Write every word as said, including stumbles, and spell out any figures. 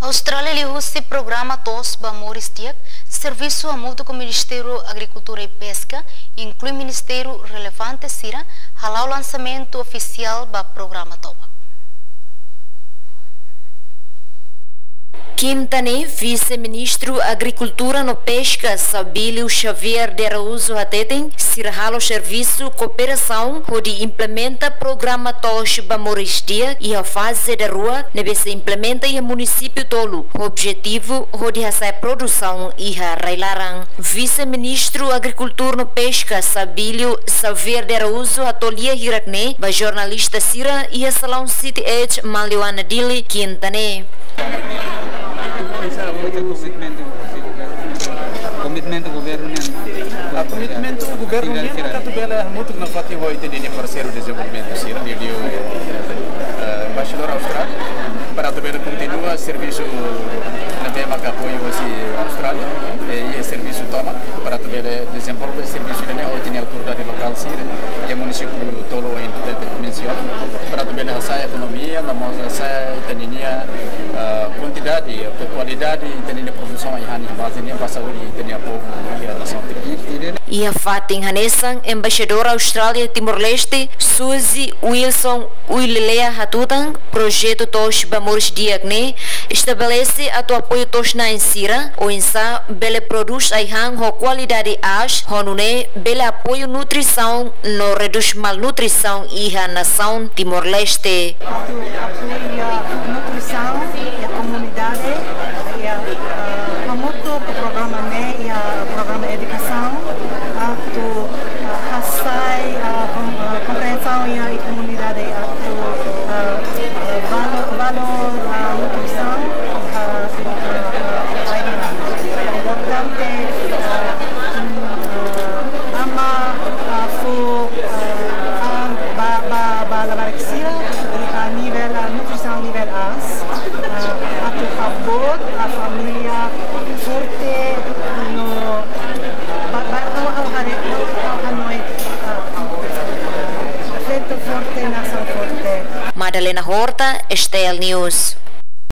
Austrália liuhusi programa To'os ba Moris Di'ak, servisu hamutuk ho Ministériu Agrikultura i Peska, inklui ministériu relevante sira, hala'o lansamentu ofisiál ba programa tomak. Kinta ne'e, Vise-Ministru Agrikultura no Peska, Sabilio Xavier de Araújo hateten, sira halo servisu kooperasaun hodi implementa programa To'os ba Moris Di'ak iha faze daruak, ne'ebé sei implementa iha munisípiu tolu, ho objetivu hodi hasa'e produsaun iha rai-laran. Vise-Ministru Agrikultura no Peska, Sabilio Xavier de Araújo, hato'o lia hirak-ne'e ba jornalista sira iha salaun City Edge, Maliwana, Dili, kinta ne'e. Komitmentu governu nian. Ah, komitmentu governu nian, atu bele hamutuk nafatin ho ita-nia parseiru dezenvolvimentu sira, liuliu, eh, Embaixadór Austrália, para atu bele kontinua servisu ne'ebé maka apoiu husi Austrália, eh, iha servisu tomak, para atu bele dezenvolve servisu ne'e ho ita-nia autoridade lokál sira, iha munisípiu tolu ohin hatete mensiona, para atu bele hasa'e ekonomia, no mós hasa'e ita-nia, ah, kuantidade, kualidade ita-nia produsaun iha ne'e, baze ne'e ba saúde ita-nia povu iha nasaun. Iha fatin hanesan, Embaixadór Austrália Timor-Leste, Suzy Wilson Uilelea hatutan, projetu To'os ba Moris Di'ak ne'e estabelese atu apoiu to'os-na'in sira, oinsá bele prodús ai-han ho kualidade aas, ho nune'e bele apoiu nutrisaun no redús malnutrisaun iha nasaun Timor-Leste. Atu apoia nutrisaun iha komunidade, iha, eh, hamutuk ho programa ne'e, iha programa edukasaun, atu, eh, hasa'e, eh, kom-, eh, komprensaun iha komunidade atu, eh, eh, valo-, valór, eh, nutrisaun, eh, eh, eh, importante, eh, mm, eh, ama, eh, fó, eh, ah, ba, ba, ba labarik sira, iha nivel, ah, nutrisaun nivel aas, ah, atu haboot, ah, família forte, no, ba, ba, ha'u, ha'u haree, ha'u, ha'u hanoin, ah, feto forte, nasaun forte. Madalena Horta, S T L News.